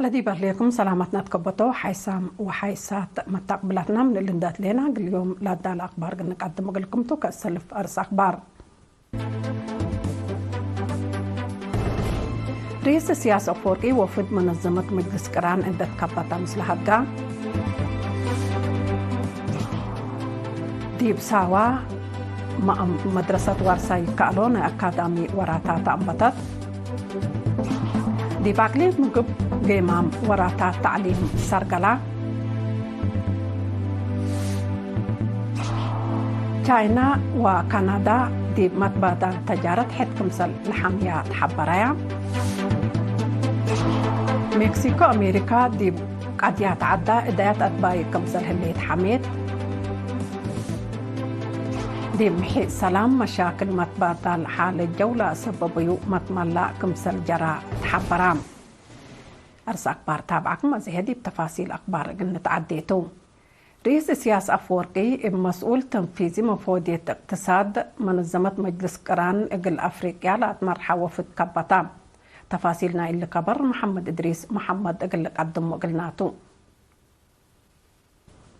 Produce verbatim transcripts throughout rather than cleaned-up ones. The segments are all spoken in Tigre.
እዲብ ህሌኩም ሰላመትነ ትከበቶ ሓይሳም ወሓይሳት መታቅብላትና ምን እሊ እንዴ አትሌና፣ እግል ዮም ለአዳለ አክባር እግል ንቀድም እግልኩም ቱ። ከእሰልፍ አርእስ አክባር። ርኢስ እስያስ አፈወርቂ ወፍድ መነዘመት መጅልስ ቅራን እንዴ ትከበተ ምስለ ሀድጋ። ዲብ ሳዋ መ-፣ መድረሰት ዋርሳይ ይከአሎ ናይ አካዳሚ ወራታት አንበተት። ዲብ አቅሊም ምግብ ጌማም ወራታት ተዕሊም ሰርገላ። ቻይና ወካናዳ ዲብ መትባዳል ተጃረት ሕድ ክምሰል ለሐምያ ተሐበረያ። ሜክሲኮ አሜሪካ ዲብ ቀድያት ዐዳ እዳያት አትባይ ክምሰል ህሌት ሐሜት። ዲብ ምሒእ ሰላም መሻክል መትባዳል ሓለት ጀው ለአሰበበዩ መትመላእ ክምሰል ጀራ ተሐበራ። አርስ አክባር ታብዓኩም አዜ ዲብ ተፋሲል አክባር እግል ንትዓዴ ቱ። ርኢስ እስያስ አፈወርቂ እብ መስኡል ተንፊዚ መፈወድየት እቅትሳድ መነዘመት መጅልስ ቅራን እግል አፍሪቅያ ለአትመርሐ ወፍድ ከበታ። ተፋሲል ናይ እሊ ከበር መሐመድ እድሪስ መሐመድ እግል ልቀድሙ እግልናቱ።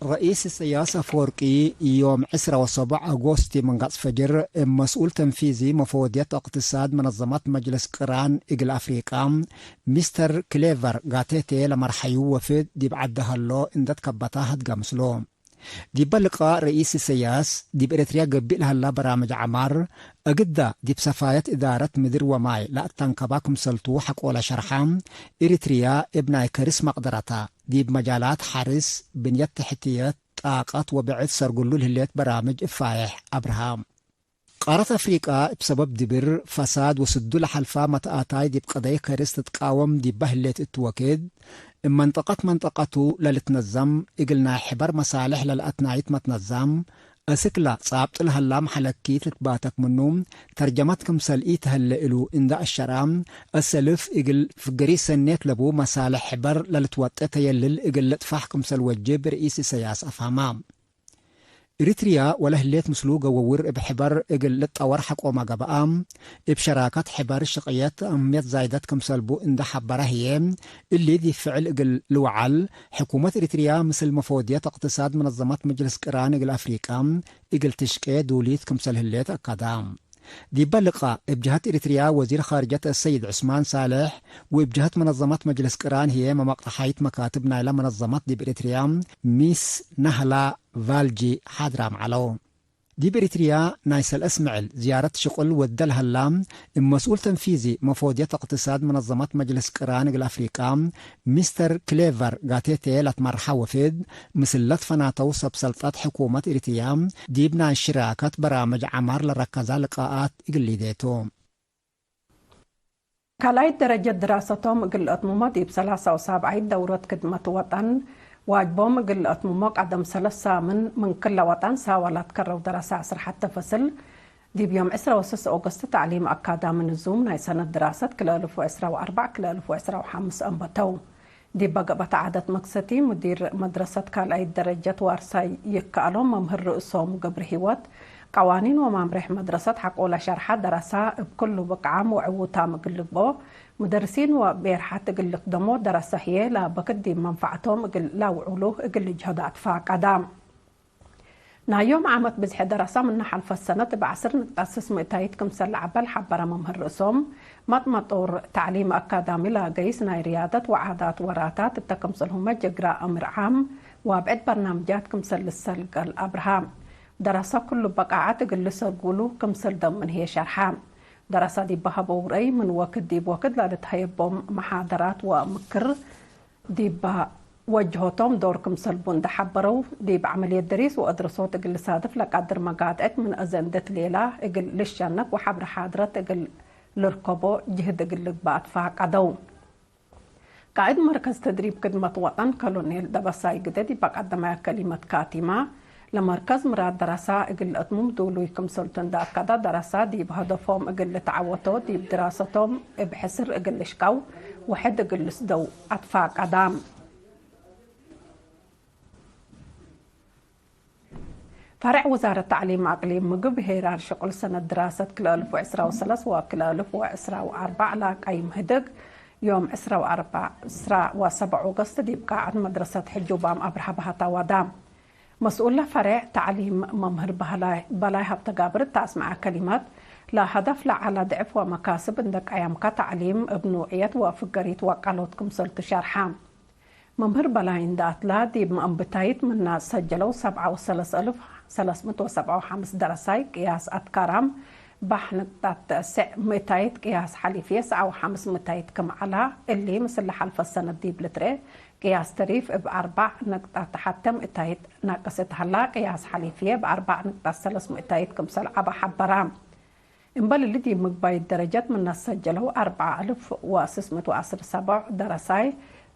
ረኢስ ኢሰያስ አፈወርቂ፣ ዮም ዕስራ ወሰቡዕ አጎስቲ ምንጋጽ ፈጅር፣ እብ መስኡል ተንፊዚ መፈወድየት እቅትሳድ መነዘመት መጅልስ ቅራን እግል አፍሪቃ፣ ሚስተር ክሌቨር ጋቴቴ ለመርሐዩ ወፍድ ዲብ ዐዲ ሀሎ እንዴ ትከበተ ሀድገ ምስሉ። ዲበ ልቃእ ረኢስ ኢሰያስ፣ ዲብ ኤረትርያ ገብእ ለሀላ በራምጅ ዐማር፣ እግዳ ዲብ ሰፋየት እዳረት ምድር ወማይ ለአተንከባ ክምሰልቱ ሐቆለ ሸርሐ፣ ኤረትርያ እብ ናይ ከርስ መቅደረታ፣ ዲብ መጃላት ሐርስ፣ ብንየት ተሕትየት፣ ጣቀት ወብዕድ ሰርግሉ ለህሌት በራምጅ እፋይሕ አብርሃ። ቃረት አፍሪቃ እብ ሰበብ ድብር፣ ፈሳድ ወስዱ ለሐልፋ መትአታይ ዲብ ቀደይ ከርስ ትትቃወም ዲበ ህሌት እቱ ወክድ፣ እብ መንጠቀት መንጠቀቱ ለልትነዘም፣ እግል ናይ ሕበር መሳልሕ ለለአትናይት መትነዛም፣ አስክላ ጻብጥ ለሀላ መሐለኪት ልትባተክ ምኑ፣ ተርጀመት ክምሰል ኢተሀሌ እሉ እንዴ አሸራ፣ አሰልፍ እግል ፍገሪ ሰኔት ለቡ መሳልሕ ሕበር ለልትወጤ ተየልል እግል ልጥፋሕ ክምሰል ወጅብ ርኢስ ኢሰያስ አፍሀማ። ኤሪትርያ ወለህሌት ምስሉ ገወውር እብ ሕበር እግል ልጠወር ሐቆመ ገብአ፣ እብ ሸራከት ሕበር ሽቅየት አህምየት ዛይደት ክምሰልቡ እንዴ ሐበረ ህዬ፣ እሊ ዲብ ፍዕል እግል ልውዓል፣ ሕኩመት ኤሪትርያ ምስል መፎድየት እቅትሳድ መነዘመት መጅልስ ቅራን እግል አፍሪቀ እግል ትሽቄ ዱሊት ክምሰል ህሌት አከደ። ዲበ ልቃእ፣ እብ ጀሀት ኤሪትርያ ወዚር ካርጀት አሰይድ ዑስማን ሳልሕ ወእብ ጀሀት መነዘመት መጅልስ ቅራን ህዬ መመቅጠሓይት መካትብ ናይለ መነዘመት ዲብ ኤሪትርያ ሚስ ናህላ ቫልጂ ሓድራም ዐለው። ዲብ ኤሪትርያ ናይ ሰልአስ ምዕል ዝያረት ሽቁል ወደ ለሀላ፣ እብ መስኡል ተንፊዚ መፎድየት እቅትሳድ መነዘመት መጅልስ ቅራን እግል አፍሪቃ፣ ሚስተር ክሌቨር ጋቴቴ ለትመርሐ ወፍድ፣ ምስል ለትፈናተው ሰብ ሰልጠት ሕኩመት ኤሪትርያ፣ ዲብ ናይ ሽራከት በራምጅ ዐማር ለረከዘ ልቃኣት እግል ሊዴ ቱ። ካልኣይት ደረጀት ድራሰቶም እግል ለአትምሞ ዲብ ሰላሳ ወሳብዓይት ደውረት ክድመት ወጠን ዋጅቦም እግል ለአትምሞ ቀደም ሰለስ ሳምን ምን ክለ ወጠን ሳወ ላትከረው ደረሰ ዐስር ሐተ ፈስል ዲብ ዮም ዕስራ ወሰስ ኦገስት ተዕሊም አካዳሚ ንዙም ናይ ሰነት ድራሰት ክልኤ አልፍ ወዕስራ ወአርበዕ ክልኤ አልፍ ወዕስራ ወሐምስ አንበተው። ዲበ ገብአት ዓደት መክሰቲ፣ ሙዲር መድረሰት ካልኣይት ደረጀት ዋርሳይ ይከአሎም መምህር ርእሶም ገብረሂወት፣ ቀዋኒን ወማምሬሕ መድረሰት ሐቆለ ሸርሐ ደረሳ፣ እብ ክሉ ብቅዓም ወዕዉታም እግል ልግብኦ፣ ሙደርሲን ወቤርሐት እግል ልክደሞ ደረሰ ህዬ፣ ለበክት ዲብ መንፈዐቶም እግል ለአውዑሉ እግል ልጅሀዶ አትፋቀዳ። ናይ ዮም ዓመት ብዝሒ ደረሰ ምነ ሐልፈት ሰነት እብ ዐስር ንቅጠት ስስ ምእታይት ክምሰል ለዐበ ለሐበረ መምህር ርእሶም፣ መጥመጦር ተዕሊም አካዳሚ ለገይስ ናይ ርያደት ወዓዳት ወራታት እተ ክምሰልሁመ ጅግረ አምር ዓም ወአብዕድ በርናምጃት ክምሰል ልሰልገል አብርሃ። ደረሰ ክሉ በቃዓት እግል ልሰርጉሉ ክምሰል ደምን ህዬ ሸርሐ። ደረሰ ዲብ ሀበው ረአይ ምን ወክድ ዲብ ወክድ ለልትሀየቦም መሓደራት ወምክር ዲብ ወጅሆቶም ዶር ክምሰልቡ እንዴ ሐበረው፣ ዲብ ዐመልየት ደሪስ ወአድረሶት እግል ልሳድፍ ለቀድር መጋድዕት ምን አዜ እንዴ ትሌላ እግል ልሸነክ ወሐብረ ሓድረት እግል ልርከቦ ጅህድ እግል ልግበእ አትፋቀደው። ቃእድ መርከዝ ተድሪብ ክድመት ወጠን ከሎኔል ደበሳይ ግደ ዲብ አቀደመያ ከሊመት ካቲማ፣ ለመርከዝ ምራድ ደረሳ እግል ለአትምም ዱሉይ ክምሰልቱ እንዴ አከደ፣ ደረሳ ዲብ ሀደፎም እግል ልትዐወቶ፣ ዲብ ድራሰቶም እብ ሕስር እግል ልሽቀው ወሕድ እግል ልስደው አትፋቀዳ። ፈርዕ ውዛረት ተዕሊም አቅሊም ምግብ ሄራር ሽቁል ሰነት ድራሰት ክልኤ አልፍ ወዕስራ ወሰለስ ወክልኤ አልፍ ወዕስራ ወአርበዕ ለቀይም ህድግ፣ ዮም ዕስራ ወአርበዕ፣ ዕስራ ወሰብዕ ኦገስት ዲብ ቃዐት መድረሰት ሕጁባም አብርሃ በሀታ ዋዳም። መስኡለ ፈሬዕ ተዕሊም መምህር በህላይ-፣ በላይ ሀብተጋብር እተ አስመዐ ከሊመት፣ ለሀደፍ ለዐለ ድዕፍ ወመካስብ እንደ ቀየምከ ተዕሊም እብ ኑዕየት ወፍገሪት ወቃሎት ክምሰልቱ ሸርሐ። መምህር በላይ እንደ አትላ፣ ዲብ መእንብታይት ምና ሰጀለው ሰብዓ ወሰለስ እልፍ ሰለስ ምእት ወሰብዓ ወሐምስ ደረሳይ ቅያስ አትካራም ባሕ ንቅጣት ተስዕ ምእታይት ቅያስ ሐሊፍየ ሰዓ ወሐምስ ምእታይት ክም ዐላ፣ እሊ ምስል ለሐልፈ ሰነት ዲብ ልትርኤ ቅያስ ተሪፍ እብ አርበዕ ንቅጣት ተሐተ ምእታይት ናቅስ እት ሀላ፣ ቅያስ ሐሊፍየ እብ አርበዕ ንቅጣት ሰለስ ምእታይት ክምሰል ዐበ ሐበራ። እምበል እሊ ዲብ ምግባይት ደረጀት ምነ ሰጀለው አርበዕ እልፍ ወስስ ምእት ወዐስር ሰቦዕ ደረሳይ፣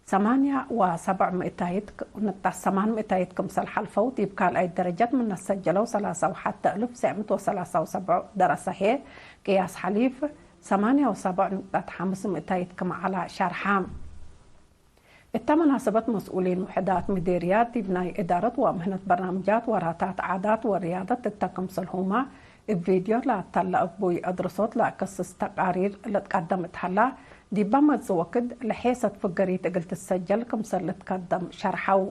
ሰማንያ ወሰቦዕ ምእታይት ንቅጣት ሰማን ምእታይት ክምሰል ሐልፈው፣ ዲብ ካልኣይት ደረጀት ምነ ሰጀለው ሰላሳ ወሐተ እልፍ ሰዕ ምእት ወሰላሳ ወሰቦዕ ደረሰ ህዬ፣ ቅያስ ሐሊፍ ሰማንያ ወሰቦዕ ንቅጣት ሐምስ ምእታይት ክም ዐላ ሸርሐ። እተ መናሰበት መስኡሊን ውሕዳት ምዴርያት ዲብ ናይ እዳረት ወምህነት በርናምጃት ወራታት ዓዳት ወርያደት እተ ክምሰልሁመ እብ ቪድዮ ለአተለ እቡይ አድርሶት ለአከስስ ተቃሪር ለትቀደም እት ሀላ፣ ዲበ መጽእ ወክድ ለሔሰት ፍገሪት እግል ትሰጀል ክምሰል ልትከደም ሸርሐው።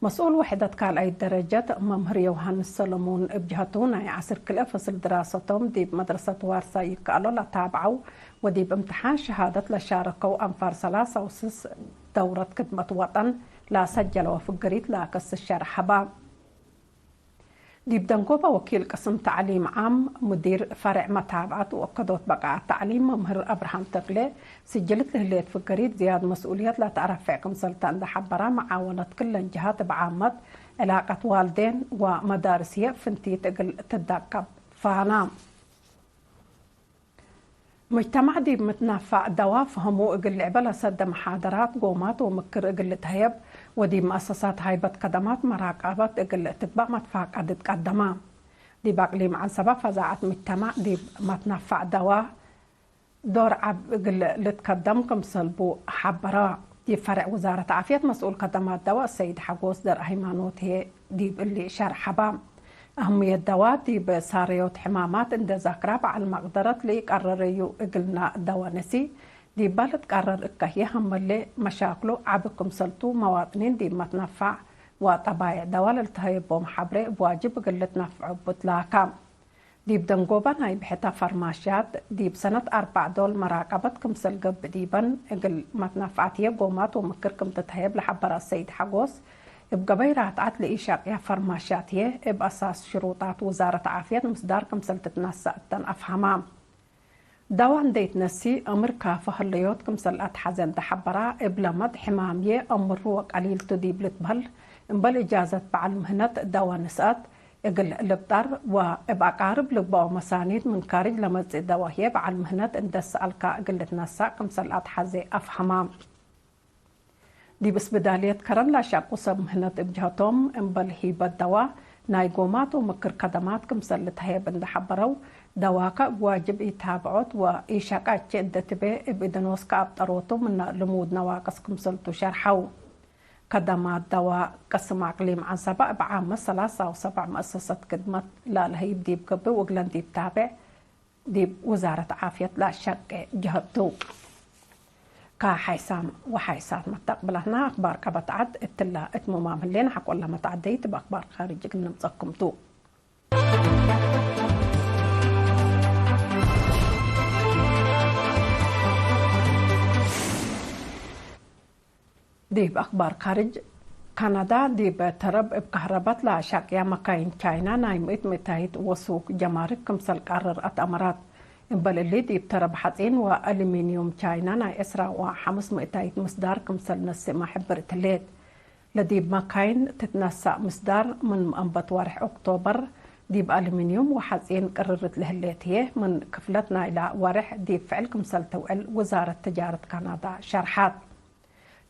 መስኡል ውሕደት ካልኣይት ደረጀት መምህር ዮውሃንስ ሰለሙን እብ ጀሀቱ፣ ናይ ዐስር ክልኤ ፈስል ድራሰቶም ዲብ መድረሰት ዋርሳይ ይከአሎ ለታብዐው ወዲብ እምትሓን ሸሃደት ለሻረከው አንፋር ሰላሳ ወስስ ደውረት ክድመት ወጠን ለሰጀለወ ፍገሪት ለአከስስ ሸርሐ ሀባ። ዲብ ደንጎበ ወኪል ቅስም ተዕሊም ዓም፣ ሙዲር ፈሬዕ መታብዐት ወእከዶት በቃዐት ተዕሊም መምህር አብርሃም ተክሌ፣ ስጅልት ለህሌት ፍገሪት ዝያድ መስኡልየት ለተአረፌዕ ክምሰልተ እንዴ ሐበራ፣ መዓወነት ክለን ጀሃት እብ ዓመት ዕላቀት ዋልዴን ወመዳርስ ህዬ ፍንቲት እግል ትዳቀብ ፋና። ሙጅተማዕ ዲብ ምትናፋዕ ደዋ ፈሀሙ እግል ልዕበ ለሰደ መሓደራት፣ ጎማት ወምክር እግል ልትሀየብ ወዲብ መአሰሳት ሃይበት ከደማት መራቀበት እግል ልትግበእ መትፋቀድ ትቀደመ። ዲብ አቅሊም ዐንሰበ ፈዛዐት ሙጅተማዕ ዲብ መትናፋዕ ደዋ ዶር ዐብ እግል ልትከደም ክምሰል ቡ ሐበረ። ዲብ ፈሬዕ ውዛረት ዓፍየት መስኡል ከደማት ደዋ ሰይድ ሐጎስ ዘርአሃይማኖት ህዬ ዲብ እሊ ሸርሐ ሀባ። አህምየት ደዋ ዲብ ሳረዮት ሕማማት እንዴ ዘክራ፣ በዐል መቅደረት ለኢቀረረዩ እግልና ደዋ ነሲ፣ ዲበ ልትቀረር እከ ህዬ ሀመሌ መሻክሉ ዐቢ ክምሰልቱ፣ መዋጥኒን ዲብ መትነፋዕ ወጠባይዕ ደዋ ለልትሀየቦም ሐብሬ እብ ዋጅብ እግል ልትነፍዖ እቡ ትላካ። ዲብ ደንጎበ ናይ ብሕተ ፈርማሽያት ዲብ ሰነት አርበዕ ዶል መራቀበት ክምሰል ገብእ ዲበን እግል መትነፍዓት ህዬ ጎማት ወምክር ክም ትትሀየብ ለሐበረ ሰይድ ሐጎስ፣ እብ ገበይ ራትዓት ለኢሸቅያ ፈርማሽያት ህዬ እብ አሳስ ሽሩጣት ውዛረት ዓፍየት ምስዳር ክምሰል ትትነሰእ እተን አፍሀማ። ደዋ እንዴ ኢትነሲ፣ አምር ካፈ ህለዮት ክምሰል አትሐዜ እንዴ ሐበራ፣ እብ ለመድ ሕማምዬ አምሩ ወቀሊል ቱ ዲብ ልትበህል፣ እምበል እጃዘት በዐል ምህነት ደዋ ንስአት እግል ልብጠር ወእብ አቃርብ ልግበኦ መሳኒድ ምን ካርጅ ለመጽእ ደዋ ህዬ በዐል ምህነት እንዴ ሰአልካ እግል ልትነሰእ ክምሰል አትሐዜ አፍሀማ። ዲብ እስብዳልየት ከረን ለአሸቁ ሰብ ምህነት እብ ጀሀቶም፣ እምበል ሂበት ደዋ ናይ ጎማት ወምክር ከደማት ክምሰል ልትሀየብ እንዴ ሐበረው፣ ደዋከ እብ ዋጅብ ኢታብዖት ወኢሸቀ እቼ እንዴ ትቤ እብ እድኖስከ አብጠሮቱ ምነ ልሙድ ነዋቅስ ክምሰልቱ ሸርሐው። ከደማት ደዋ ቅስም አቅሊም ዐንሰበ እብ ዓመት ሰላሳ ወሰብዕ መአሰሰት ክድመት ለልሀይብ ዲብ ገብእ ወእግለን ዲብ ታቤዕ ዲብ ውዛረት ዓፍየት ለአሸቄ ጀሀት ቱ። ከሓይሳም ወሓይሳት መተቅብላትና አክባር ቀበት ዐድ እትላ እት ሙማም ህሌን፣ ሐቆ ለመትዐደይት እብ አክባር ካርጅ እግል ንምጸኩም ቱ። ዲብ አክባር ካርጅ፣ ካናዳ ዲብ ተረብ እብ ከህረበት ለአሻቅያ መካይን ቻይና ናይ ምእት ምእታይት ወሱግ ጀማርክ ክምሰል ቀርር አትአመራት። እምበል እሊ፣ ዲብ ተረብ ሐጺን ወአሉሚንዩም ቻይና ናይ ዕስራ ወሐምስ ምእታይት ምስዳር ክምሰል ነስእመ ሕብርት ህሌት። ለዲብ መካይን ትትነሳእ ምስዳር ምን አንበት ወርሕ ኦክቶበር ዲብ አሉሚንዩም ወሐጺን ቅርርት ለህሌት ህዬ፣ ምን ክፍለት ናይላ ወርሕ ዲብ ፍዕል ክምሰል ትውዕል ውዛረት ትጃረት ካናዳ ሸርሐት።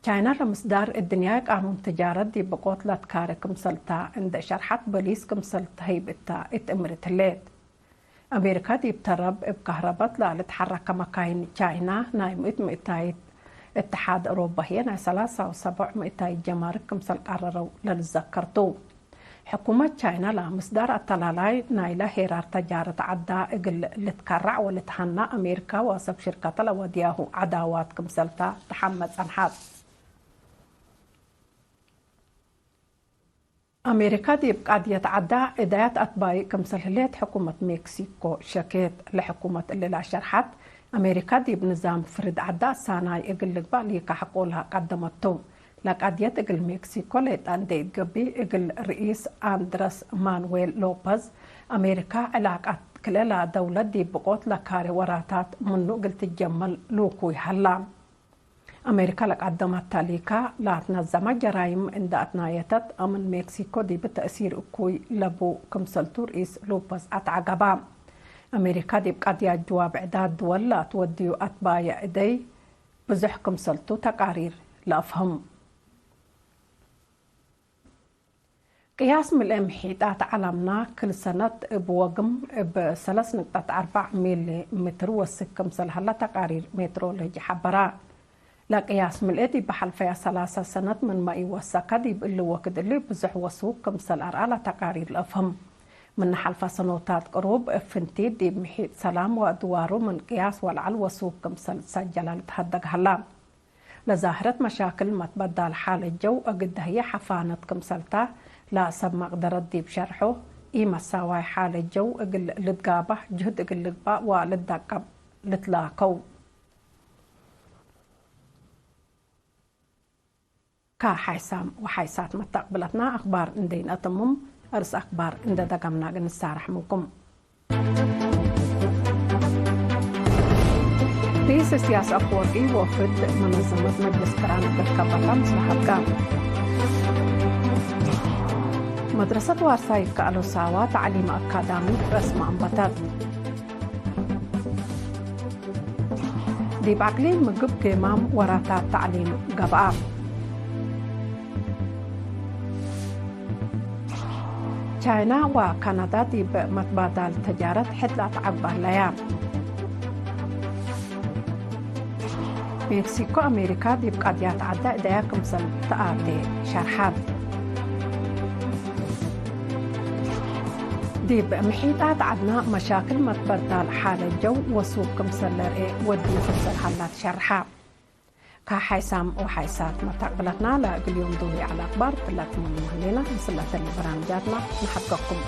ቻይና ለምስዳር እድንያይ ቃኑን ትጃረት ዲብ ብቆት ለትካረ ክምሰልታ እንዴ ሸርሐት፣ በሊስ ክምሰል ተህይብ እተ እት እምርት ህሌት። አሜሪካ ዲብ ተረብ እብ ከህረበት ለልትሐረከ መካይን ቻይና ናይ ምእት ምእታይት፣ እትሓድ አውሮፓ ህዬ ናይ ሰላሳ ወሰብዕ ምእታይት ጀማርክ ክምሰል ቀረረው ለልዘከር ቱ። ሕኩመት ቻይና ለምስዳር አተላላይ ናይለ ሄራር ተጃረት ዐዳ እግል ልትከረዕ ወልትሀና አሜሪካ ወሰብ ሽርከተ ለወድያሁ ዐዳዋት ክምሰልታ ተሐመ ጸንሐት። አሜሪካ ዲብ ቃድየት ዐዳ እዳያት አትባይእ ክምሰል ህሌት ሕኩመት ሜክሲኮ ሸኬት። ለሕኩመት እሊ ለአሸርሐት፣ አሜሪካ ዲብ ንዛም ፍርድ ዐዳ ሳናይ እግል ልግባእ ሊካ ሐቆላ ቀደመቱ። ለቃድየት እግል ሜክሲኮ ሌጣ እንዴ ኢትገብእ፣ እግል ርኢስ አንድረስ ማንዌል ሎፐዝ፣ አሜሪካ ዕላቃት ክልኤ ለደውለት ዲብ ብቆት ለካሬ ወራታት ምኑ እግል ትጀመል ልውኩይ ሀላ። አሜሪካ ለቀደመት ተሊካ ለአትነዘመ ጀራይም እንደ አትናየተት፣ አምን ሜክሲኮ ዲብ ተእሲር እኩይ ለቡ ክምሰልቱ ርኢስ ሎፐዝ አትዐገባ። አሜሪካ ዲብ ቀድያት ጅዋብ ዕዳት ድወል ለአትወድዩ አትባየ እደይ ብዙሕ ክምሰልቱ ተቃሪር ለአፍህም። ቅያስ ምልኤ ምሒጣት ዐለምና ክል ሰነት እብ ወግም እብ ሰለስ ንቅጠት አርበዕ ሚሊ ምትር ወስክ ክምሰል ሀለ ተቃሪር ሜትሮሎጂ ሐበራ። ለቅያስ ምልኤ ዲብ ሐልፈየ ሰላሰ ሰነት ምንመ ኢወሰከ ዲብ እሊ ወክድ እሊ ብዙሕ ወሱክ ክምሰል አርአ ለተቃሪር ለአፍህም። ምን ሐልፈ ሰኖታት ቅሩብ እብ ፍንቲት ዲብ ምሒጥ ሰላም ወአድዋሩ ምን ቅያስ ወለዐል ወሱክ ክምሰል ትሰጀለ ልትሀደግ ሀላ። ለዛህረት መሻክል መትበዳል ሓለት ጀው እግል ደህየ ሐፋነት ክምሰልታ፣ ለሰብ መቅደረት ዲብ ሸርሖ፣ ኢመሳዋይ ሓለት ጀው እግል ልትጋባህ ጅህድ እግል ልግባእ ወልትደቀብ ልትላከው። ከሓይሳም ወሓይሳት መተቅብለትና አክባር እንዴ ነአተምም፣ እርስ አክባር እንዴ ደገምና እግል ንሳረሕ ምንኩም። ርኢስ እስያስ አፈወርቂ ወፍድ መነዘመት መጅልስ ቅራን እግል ከበታ ምስለ ሀብጋ። መድረሰት ዋርሳይ ከአሎ ሳዋ ተዕሊም አካዳሚ ረስመ አንበተት። ዲብ አቅሊም ምግብ ጌማም ወራታት ተዕሊም ገብአ። ቻይና ወካናዳ ዲብ መትባዳል ተጃረት ሕድ ለአትዐግብ ሀለያ። ሜክሲኮ አሜሪካ ዲብ ቀድያት ዐዳ እደያ ክምሰል ተአቴ ሸርሐት። ዲብ ምሒጣት ዐድና መሻክል መትበዳል ሓለት ጀው ወሱክ ክምሰል ለርኤ ወድዩ ክምሰል ሀላ ትሸርሐ። ከሓይሳም ወሓይሳት መተቅብለትና ለእግል ዮም ዶል ዐለ አክባር ትለትምኑ ህሌና። ምስል ለተሊ በራምጃትና ነሐብከኩም።